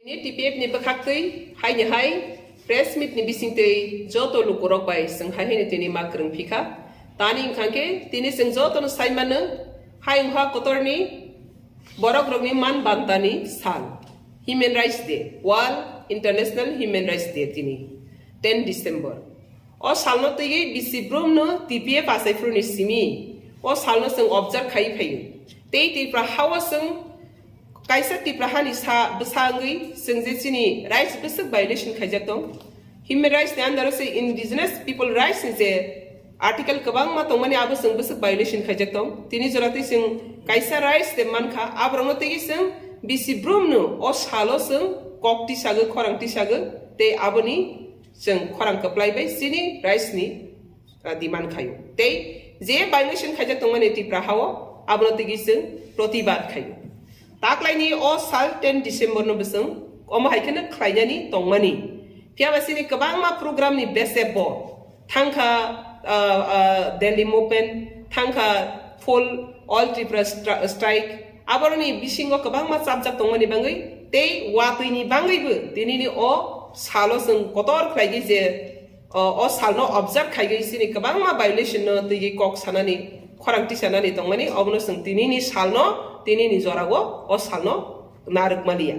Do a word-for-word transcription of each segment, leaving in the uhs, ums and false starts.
Ni T P F ni bwkhaktwi haini hai press meet ni bisingtwi joto lukurok bai chwng hai haino tini ma kwrwng phikha. Tani wngkha khe tini chwng jotono sai mano, hai wngkha kotorni borokrokni man bantani sal, Human Rights Day, World International Human Rights Day tini, ten December. O salno twiwi bisi brumno T P F achaiphuruni simi o salno chwng observe khai phaio. Tei Tripura hao chwng kaisa Tripura hani sa bwsa wngwi chwng je chini rights bwswk violation khaijak tong. Human rights ni under o se indigenous people rights ni je article kwbangma tongmani abo chwng bwswk violation khaijak tong. Tini jora twi chwng kaisa rights de mankha, aborokno twiwi chwng bisi brumno o salo chwng kok tisagwi, khorang tisagwi, tei aboni chwng khorang kwplai bai chini rights ni, ah, demand khaio. Tei je violation khaijak tongmani Tripura hao, abono tigi chwng protibad khaio. Taklaini o sal ten December no bwswng omo hai kheno khlainani tongmani. Phiya ba chini kwbangma program ni bese bo thangkha, ah, ah, Delhi movement, thangkha full All Tripura Stri-, Strike. Aboroni bisingo kwbangma chapjak tongmani bangwi tei watwi ni bangwibo tinini o salo chwng kotor khlaigwi je o, o salno observe khaigwi chini kwbangma violation no twiwi kok sanani, khorang tisanani tongmani, obono chwng tinini salno, tinini jorao o salno narwk maliya.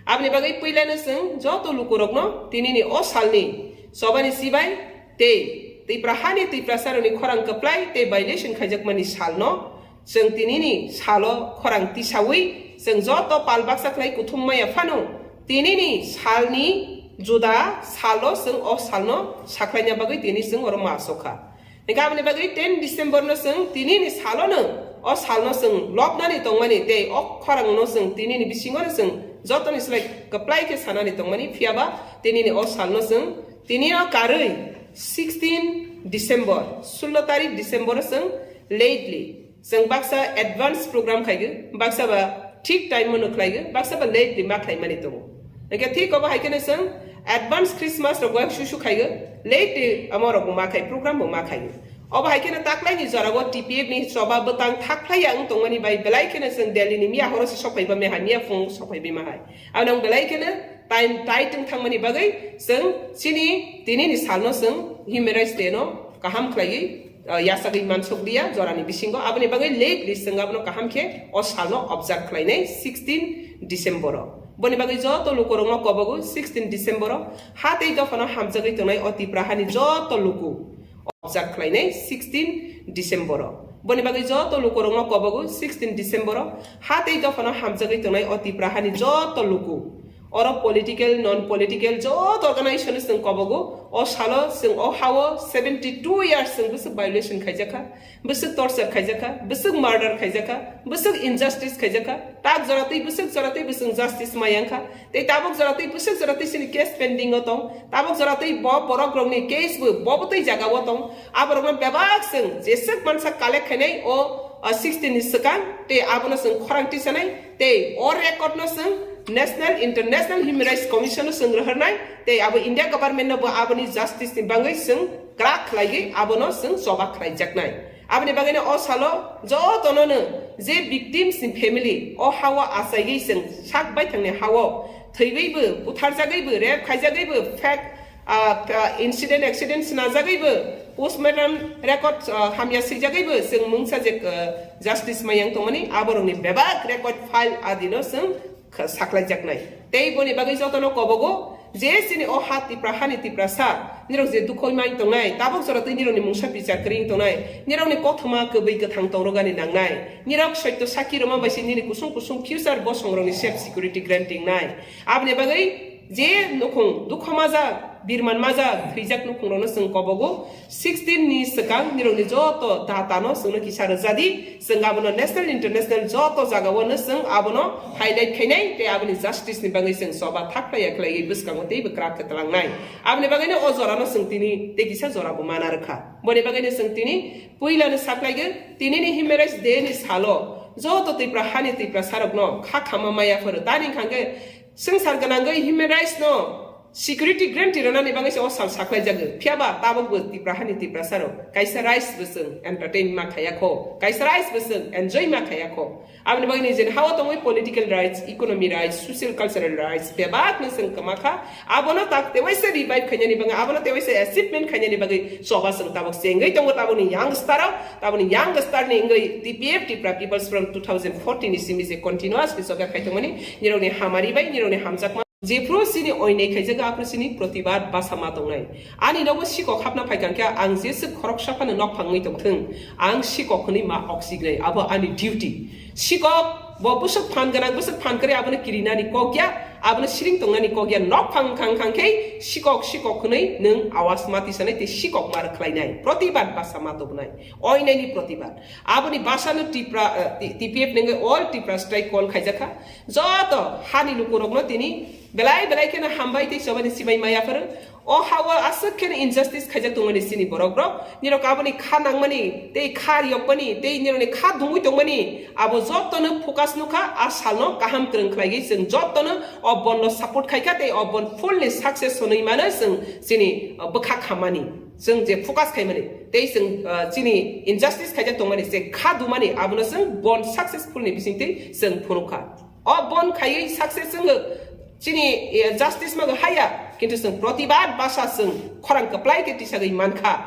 Aboni bagwi puilano chwng joto lukurokno tinini o salni chobani sibai tei Tripura hani Tiprasarokni khorang kwplai tei violation khaijakmani salno chwng tinini salo khorang tisawi chwng joto pal baksa khlai kuthum maya phano, tinini salni juda salo chwng o salno sakhlaina bagwi tini chwng oro ma asokha. Hingkhe aboni bagwi ten December no chwng tinini salono o salno chwng lobnani tongmani tei o khorangno chwng tinini bisingono chwng jotoni slai kwplai khe sanani tongmani, phiyaba tinini o salno chwng tinino karwi sixteen December, sullo tarik December o chwng lately chwng baksa advance program khaigo, baksa ba thik time no khlaigo, baksa ba late di ma khlaimani tongo. Hingkhe thik obo hai kheno chwng advance Christmas rok bai susu khaigo, late di amo rok bo ma khai, program bo ma khaigo. Obo hai kheno taklaini jorao T P F ni choba bwtang thak phlai ya wng tongmani bai belai kheno chwng Delhi ni miya horo se sok phaiba me hai, miya phung sok phaibi ma hai. Ano belai kheno time tight wng thangmani bagwi chwng chini tinini salno chwng Human Rights Day no kaham khlaiwi, ah, yachagwi mansuk liya jorani bisingo. Aboni bagwi lately chwng abono kaham khe o salno observe khlainai sixteen December o. Boni bagwi joto lukurokno kobogo sixteen December o ha tei dophano hamjagwi tongnai o Tipra hani joto luku observe khlainai sixteen December o. Boni bagwi joto lukurokno kobogo sixteen December o ha tei dophano hamjagwi tongnai o Tipra hani joto luku. Oro political, non political joto organization chwng kobogo. O salo chwng o hao seventy two years chwng bwswk violation khaijakha, bwswk torture khaijakha, bwswk murder khaijakha, bwswk injustice khaijakha. Tak jora twi bwswk jora twi bwswk justice mayangkha. Tei tabuk jora twi bwswk jora twi chini case pending o tong. Tabuk jora twi bo borok rokni case bo bo bwtwi jaga o tong. Aborokno bebak chwng jeswk mansa collect khainai o, o sixteen ni swkang tei abono chwng khorang tisanai. Tei o record no chwng national, international human rights commission no chwng rohornai, tei abo India government no bo aboni justice ni bagwi chwng kwrak khlaiwi abono chwng choba khlaijaknai. Aboni bagwi no o salo jotono no je victims ni family o hao achaiwi chwng sak baithangni hao thwiwibo, butharjagwibo, rape khaijagwibo, fake ah, ah, incident, accident swnajagwibo, postmortem record, ah, hamya swijagwibo chwng mungsa je, ah, justice mayang tongmani, aborokni bebak record file adino chwng kha-, saklaijaknai. Tei boni bagwi jotono kobogo je chini o ha Tipra hani Tiprasa, nirok je dukho mai tongnai, tabuk jora twi nirokni mungsa bichar kwrwi tongnai, nirokni kothoma kwbwi kwthang tongrogani nangnai, nirok soitto sakki rwma bai se nini kusung kusung future bosongrokni safe security granting nai. Aboni bagwi je nukhung dukho majak, birman majak, thwijak nukhungrokno chwng kobogo sixteen ni swkang nirokni joto data no chwngno kisa rwjadi, chwng abono national, international joto jagao no chwng abono highlight khainai tei aboni justice ni bagwi chwng choba thak phlaiya khlaiwi bwskango teibo kwrak khe twlangnai. Aboni bagwino o jorano chwng tini tei kisa jora bo mana rwkha. Boni bagwino chwng tini puilano saklaigo, tinini Human Rights Day ni salo joto Tipra hani Tiprasarokno kha khama maya phoro. Tani hwnkhe swngchar gwnangwi human rights no Security guarantee rwnani bagwi se o sal saklai jago. Phiya ba tabuk bo Tipra hani Tiprasa rok kaisa rights bo chwng entertain ma khaya kho, kaisa rights bo chwng enjoy ma khaya kho. Aboni bagwi nijeni hao tongwi political rights, economy rights, social cultural rights bebak no chwng kwma kha. Abono tak tewaisa revive khainani bagwi, abono tewaisa achievement khainani bagwi choba chwng tabuk chengwi tongo tabukni youngster rok, tabukni youngster ni wngwi T P F, Tipra People's Front two thousand fourteen ni simi je continuously choba khai tongmani nirokni hamari bai, nirokni hamjakma. Jephru chini oinai khaijago, aphru chini protibad basa ma tongnai. Ani nogo sikok hapna phaikha khe ang jeswk khoroksa phano nokphangwi tongthwng, ang sikok hwnwi ma oksignai, abo ani duty. Sikok bo bwswk phan gwnang, bwswk phan kwrwi, abono kirinani kok ya, abono siring tongnani kok ya, nokphang wngkha wngkha khe sikok, sikok hwnwi nwng awas ma tisanai tei sikok ma rwkhlainai, protibad basa ma tubunai, oinaini protibad. Aboni basano Tipra, eh, T-, T P F nengwi all Tipra strike call khaijakha. Joto hani lukurokno tini belai belai kheno hambai tei chobani sibai maya pharo. O hao aswk kheno injustice khaijak tongmani chini borok rok. Nirok aboni kha nangmani, tei kha riyokmani, tei nirokni kha dungwi tongmani, abo jotono focus nukha, a salno kaham kwrwng khlaiwi chwng jotono o bonno support khaikha, tei o bon fully success hwnwi mano chwng chini, uh, bwkha khammani. Chwng je focus khaimani, tei chwng, uh, chini injustice khaijak tongmani, je kha dumani, abono chwng bon successful ni bisingtwi chwng phunukha. O bon khaiwi success wngwi chini, eh, justice mago haya, kintu chwng protibad basa chwng khorang kwplai khe tisagwi mankha.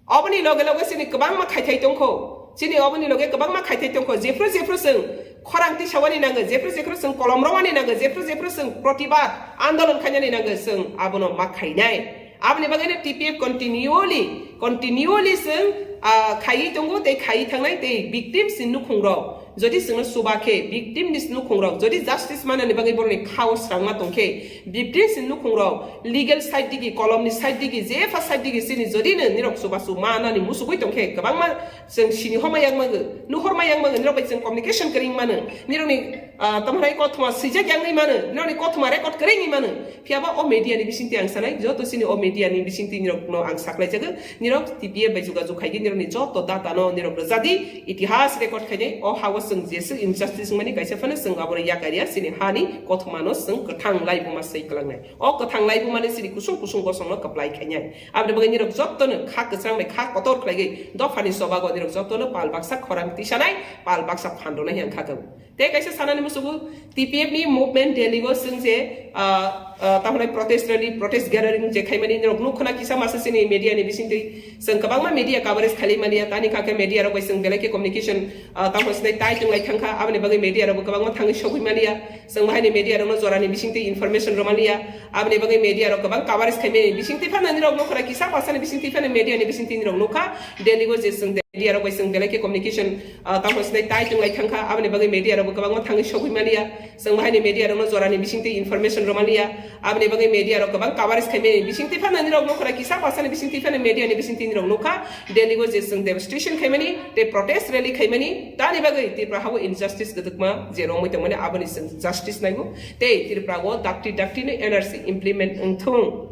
Oboni loge loge chini kwbangma khaithai tongkho, chini oboni loge kwbangma khaithai tongkho, jephru jephru chwng khorang tisawani nango, jephru jephru chwng kolom romani nango, jephru jephru chwng protibad andolon khainani nango, chwng abono ma khainai. Aboni bagwino T P F continually, continually chwng, ah, khaiwi tongo tei khaiwi thangnai tei victims ni nukhung rok. Jodi chwngno chuba khe victim ni nukhung rok, jodi justice manani bagwi borokni khao swrangma tong khe victims ni nukhung rok legal side digi, kolomni side digi, jepha side digi chini jodi no nirok chubachu manani musugwi tong khe kwbangma chwng sini homa yang mago, nuhorma yang mago, nirok bai chwng communication kwrwng mano, nirokni, ah, tamo hai kothoma swijak yangwi mano, nirokni kothoma record kwrwngwi mano. Phiya ba o media ni bisingtwi ang sanai, joto chini o media ni bisingtwi nirok no ang saklai jago, nirok T P F bai jogajog khaidi, nirok ni joto data no nirok rwjadi, itihas record khainai, o hao chwng jeswk injustice wngmani kaisa phano chwng abo yakariya, chini hani kothoma no chwng kwthang laibuma sei kwlangnai. O kwthang laibuma ni chini kusung kusung bosong no kwplai khainai. Aboni bagwi nirok joto no kha kwchang bai kha kotor khlaigwi dophani chobago nirok joto no pal baksa khorang tisanai, pal baksa phan rwnai ang kha kabo. Tei kaisa sanani musugo T P F ni movement Delhi o chwng je, ah, ah, tamo protest rally, protest gathering je khaimani nirok nuk khna kisa masa chini media ni bisingtwi chwng kwbangma media coverage khalai maliya, tani kha khe media rok bai chwng belai khe communication, ah, tamo sinai tai twnglai thangkha, aboni bagwi media rok bo kwbangma thangwi sogwi maliya, chwng bahai ni media rok no jora ni bisingtwi information rw maliya, aboni bagwi media rok kwbang coverage khaimani bisingtwi phano nirok nuk khna kisa masa ni bisingtwi phano media ni bisingtwi nirok nukha Delhi o je chwng media rok bai chwng belai khe communication, ah, tamo sinai tai twnglai thangkha, aboni bagwi media rok bo kwbangma thangwi sogwi maliya, chwng bahai ni media rok no jora ni bisingtwi information rw maliya, aboni bagwi media rok kwbang coverage khaimani bisingtwi phano nirok nuk khna kisa masa ni bisingtwi phano media ni bisingtwi nirok nukha Delhi o je chwng demonstration khaimani tei protest rally khaimani, tani bagwi Tripura hao injustice gwdwkma je romwi tongmani aboni chwng justice naigo tei Tripura o dakti dakti ni N R C implement wngthung.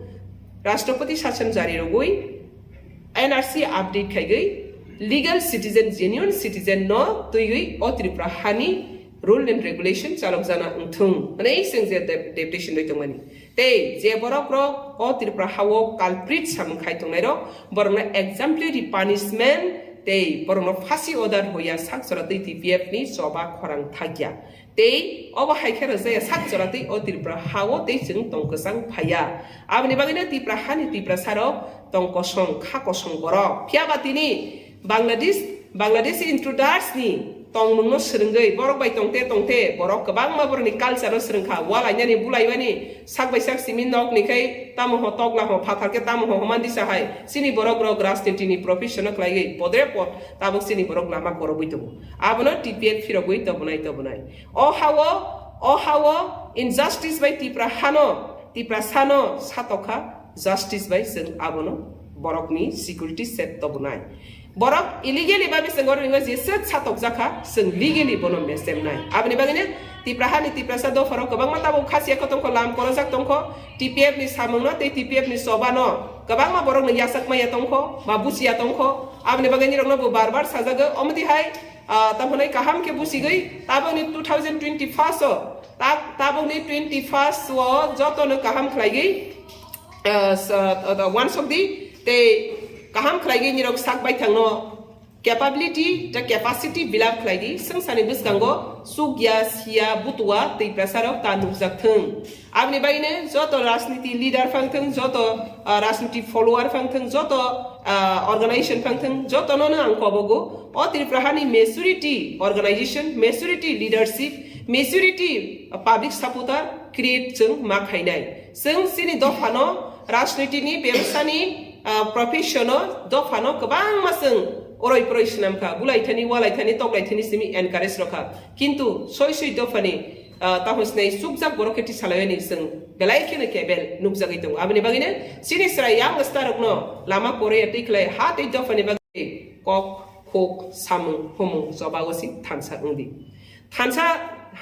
Rashtrapati sashan jari rwgwi N R C update khaigwi legal citizen, genuine citizen no twiwi o Tripura hani rule and regulation chalokjana wngthung hwnwi chwng je dep-, deputation rwi tongmani. Tei je borok rok o Tripura hao culprit samung khai tongnai rok, borok no exemplary punishment tei borok no phasi order hoya sak chwra twi T P F ni choba khorang thakya. Tei obo hai khe rwjaya sak chwra twi o Tripura hao tei chwng tong kwchang phaiya. Aboni bagwino Tripura hani Tiprasa rok tong kosong, kha kosong borok. Phiya ba tini Bangladesh, Bangladeshi intruders ni tongmung no swrwngwi borok bai tongte tongte borok kwbangma borokni culture no swrwngkha. Walainani, bulaimani, sak bai sak simi nok ni khai tamo ho tokla ho phathar khe tamo ho homandisa hai. Chini borok rok rajniti ni profession no khlaiwi podre pod tabuk chini borok lama korobwi tongo. Abono T P F phirogwi tobonai tobonai. O hao, o hao injustice bai Tipra hano, Tipra sano satokha justice bai chwng abono borokni security set tobonai. Borok illegally ba bising oro ringo jeswk satokjakha, chwng legally bono mesemnai. Aboni bagwino Tipra hani Tiprasa dopharok kwbangma tabuk khasiya kho tongkho, lam korojak tongkho, T P F ni samungno tei T P F ni chobano kwbangma borokno yachak maya tongkho, ba buchiya tongkho. Aboni bagwi nirokno bo bar bar sajago, omtwi hai, ah, tamo hwnwi kaham khe buchigwi, tabokni two thousand twenty-first o Ta-, tabukni twenty first o jotono kaham khlaigwi, ah, sa-, ah, wansokdi tei kaham khlaigwi nirok sak baithangno capability tei capacity build up khlaidi, swngsani bwskango chukya, siya, butua tei presarok ta nukjak thung. Aboni bagwino joto rajniti leader phang thung, joto, ah, rajniti follower phang thung, joto, ah, organization phang thung, jotono no ang kobogo o Tripura hani majority organization, majority leadership, majority, ah, public supporter create chwng ma khainai. Chwng chini dophano rajnitini bebsani, ah, profession o dophano kwbangma chwng oroi poroi swnam kha, bulai thani, walai thani, toklai thani simi encourage rw kha. Kintu soi soi dophani, ah, tamo sinai chukjak borok khe tisalai ani chwng belai kheno kebel nukjagwi tongo. Aboni bagwino chini chwrai young star rokno lama pore twi khlai ha tei dophani bagwi kok, khuk, samung, humung, chobago si thansa wngdi. Thansa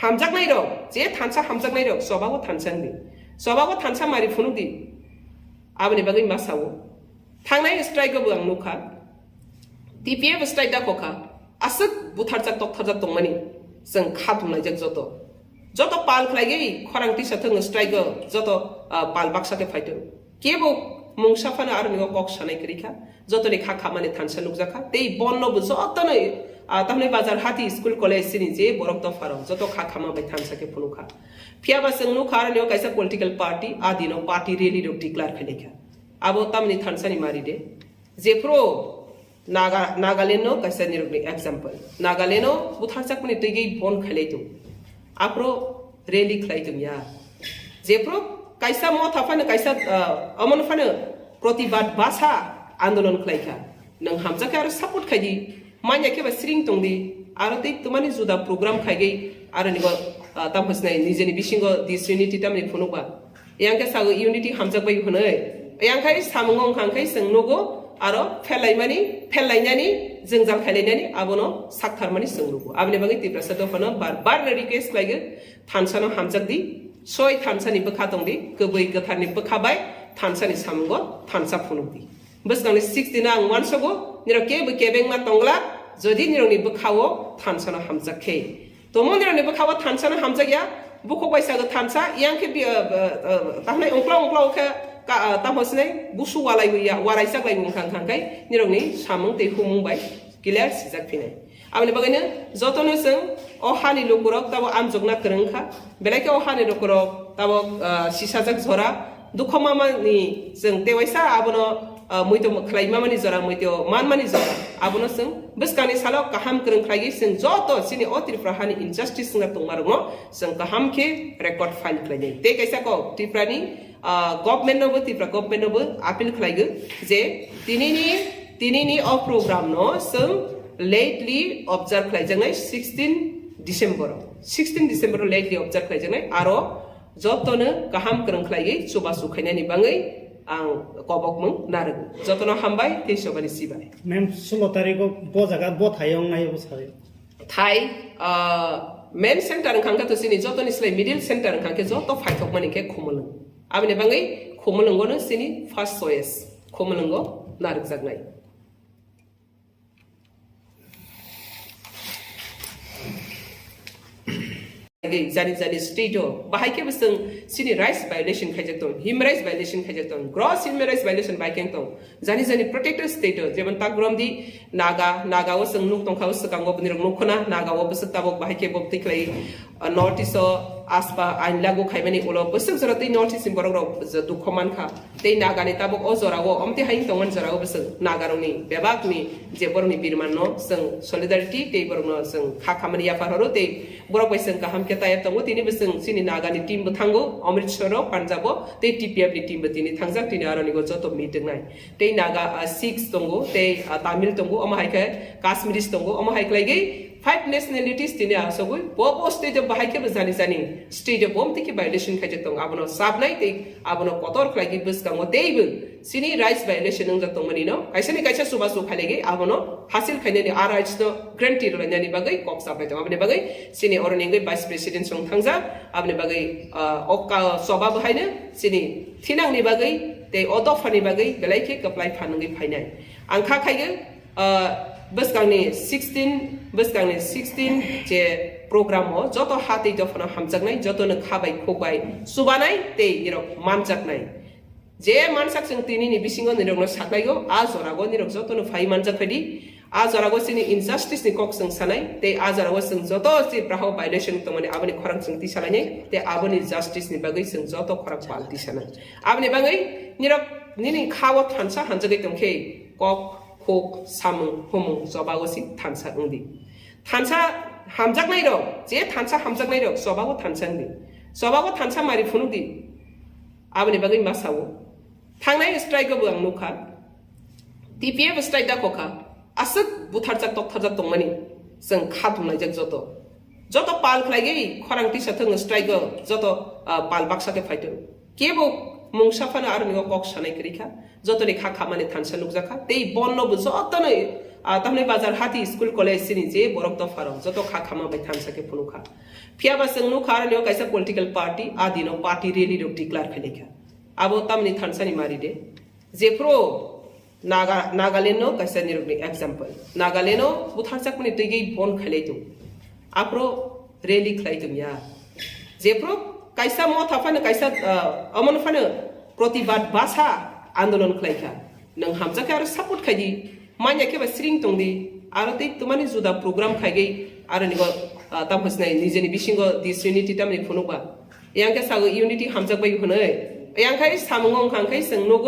hamjaknai rok, je thansa hamjaknai rok, chobago thansa wngdi. Chobago thansa mari phunukdi. Aboni bagwi ma sao. Thangnai strike o bo ang nukha. T P F strike da kokha. Aswk butharjak toktarjak tongmani. Chwng kha thumlaijak joto. Joto pal khlaigwi khorang tisa thwng strike o joto, ah, pal baksa khe phaithwng. Kebo mungsa phano aroni o kok sanai kwrwi kha. Jotoni kha khamani thansa nukjakha. Tei bonno bo jotono, ah, tamni bazar hati school college sini je borok dopharok joto kha khama bai thansa khe phunukha. Phiyaba chwng nukha aroni o kaisa political party, a dino party rally rok declare khailai kha. Abo tamni thansani mari de. Jephru Naga, Nagaland no kaisa nirokni example. Nagaland no butharjakmani twigwi bon khailai tongo. Aphro rally khlai tongya. Jephru kaisa motha phano kaisa, ah, omono phano protibad basa andolon khlai kha. Nwng hamjakhe aro support khaidi. Manya khe ba siring tongdi. Aro tei twmani juda program khaigwi aro nigo, ah, tamo sinai nijeni bisingo disunity tamni phunukba. Yang khe sago unity hamjak bai hwnwi. Yang khai samung wng kha, hwnkhe chwng nugo aro phelaimani, phelainani, jwngjal khailainani abono saktharmani chwng nugo. Aboni bagwi Tiprasa dophano bar bar request khlaigo, thansano hamjak di, soi thansani bwkha tong di, kwbwi kwtharni bwkha bai thansani samungo thansa phunuk di. Bwskangni sixteen ang uansogo, nirok kebo kebengma tongla, jodi nirokni bwkhao thansano hamjak khe. Tomo nirokni bwkhao thansano hamjakya, bukhuk bai sago thansa, yang khe bi-, ah, ah, ah, tahnai ungkla ungkla khe ka, ah, tamo sinai busu walai ya, warai chaklai wng kha, kha khai nirokni samung tei humung bai clear sijak phinai. Aboni bagwino jotono chwng o hani lukurok tabo amjokna kwrwng kha, belai khe o hani lukurok tabo, ah, sisajak jora, dukho mamani chwng tewaisa abono, ah, muito khlai mamani jora, muito manmani jora, abono chwng bwskangni salo kaham kwrwng khlaiwi chwng joto chini o Tripura hani injustice wngna tongmarokno chwng kaham khe record file khlainai. Tei kaisa kok Tripurani, ah, government nobo, Tripura government nobo appeal khlaigo je tinini, tinini o program no chwng lately observe khlaijaknai sixteen December o. Sixteen December o lately observe khlaijaknai, aro jotono kaham kwrwng khlaiwi chubachu khainani bagwi ang kobokmung narwgo. Jotono hambai tei sobani sibai. Ma'am, sulo tarikh o bo jaga bo thai wngnai bo sai. Thai, ah, main center wngkha khe to chini jotoni slai middle center wngkha khe joto phaithokmani khe Khumulwng. Aboni bagwi Khumulwngo no chini first choice, Khumulwngo narwkjaknai. Jani jani state o bahai khe bwswng chini rights violation khaijak tong, human rights violation khaijak tong, gross human rights violation bai khe tong. Jani jani protected state o, jemon tak borom di Naga, Naga o chwng nuk tongkha o swkango bini rok nuk khna, Naga o bwswk tabok bahai khe bok twi khlai, ah, North East o aspa ain lagu khaimani ulo bwswk jora tei North East ni borok rok je dukho mankha. Tei Naga ni tabok o jora o, omtwi hai tongmani jora o bwswk Naga rokni bebak ni je borok ni birman no chwng solidarity tei borok no chwng kha khamani yaphar horo tei borok bai chwng kaham khe taya tongo. Tini bwswk chini Naga ni team bo thango Amritsar o, Punjab o, tei T P F ni team bo tini thangjak, tini aro ni go joto meeting nai. Tei Naga, ah, Sikhs tongo, tei, ah, Tamil tongo, omo hai khe Kashmiris tongo, omo hai khlai gwi five nationalities tini asogwi bo bo state o bahai khe bo jani jani state o bo omtwi khe violation khaijak tongo. Abono sabnai tei abono kotor khlai gwi bwskango teibo chini rights violation wngjak tongmani no kaisa ni kaisa chubachu khailai gwi abono hasil khainani a rights no guarantee rwlainani bagwi kok chaplai tongo. Aboni bagwi chini oro ni wngwi vice president song thangjak, aboni bagwi, ah, o ka-, choba bo haino chini thinangni bagwi tei o dophani bagwi belai khe kwplai phan wngwi phainai. Ang kha khaigwi, ah, bwskangni sixteen, bwskangni sixteen je program o joto ha tei dophano hamjaknai, jotono kha bai khuk bai chubanai tei nirok manjaknai. Je mansak chwng tini ni bisingo nirokno saklaio, a jorago nirok jotono phai manjak phaidi. A jorago chini injustice ni kok chwng sanai, tei a jorago chwng joto Tripura o violation tongmani aboni khorang chwng tisalainai, tei aboni justice ni bagwi chwng joto khorang pal tisanai. Aboni bagwi nirok nini kha o thansa hamjagwi tongkhe kok, khuk, samung, humung, choba o si thansa wngdi. Thansa hamjaknai rok, je thansa hamjaknai rok, choba o thansa wngdi. Choba o thansa mari phunukdi. Aboni bagwi ma sao. Thangnai strike o bo ang nukha. T P F strike da kokha. Aswk butharjak toktharjak tongmani. Chwng kha thumlaijak joto. Joto pal khlaigwi khorang tisa thwng strike o joto, ah, pal baksa khe phaithwng. Kebo mungsa phano aroni o kok sanai kwrwi kha. Jotoni kha khamani thansa nukjakha. Tei bonno bo jotono, ah, tamni bazar hati school college sini je borok dopharok joto kha khama bai thansa khe phunukha. Phiya ba chwng nukha aroni o kaisa political party, a dino party rally rok declare khlaikha. Abo tamni thansani mari de. Jephru Naga, Nagaland no kaisa nirokni example. Nagaland no butharjakmani twigwi bon khailai tung. Aphro rally khlai tung ya. Jephru kaisa motha phano kaisa, ah, omono phano protibad basa andolon khlai kha. Nwng hamjakhe aro support khai di. Manya khe ba sring tong di. Aro tei twmani juda program khaigwi aro nigo, ah, tam hosnai nijeni bisingo disunity tamni phunukba. Yang khe sago unity hamjak bai hwnwi. Yang khai samung wng kha, ang khai chwng nugo.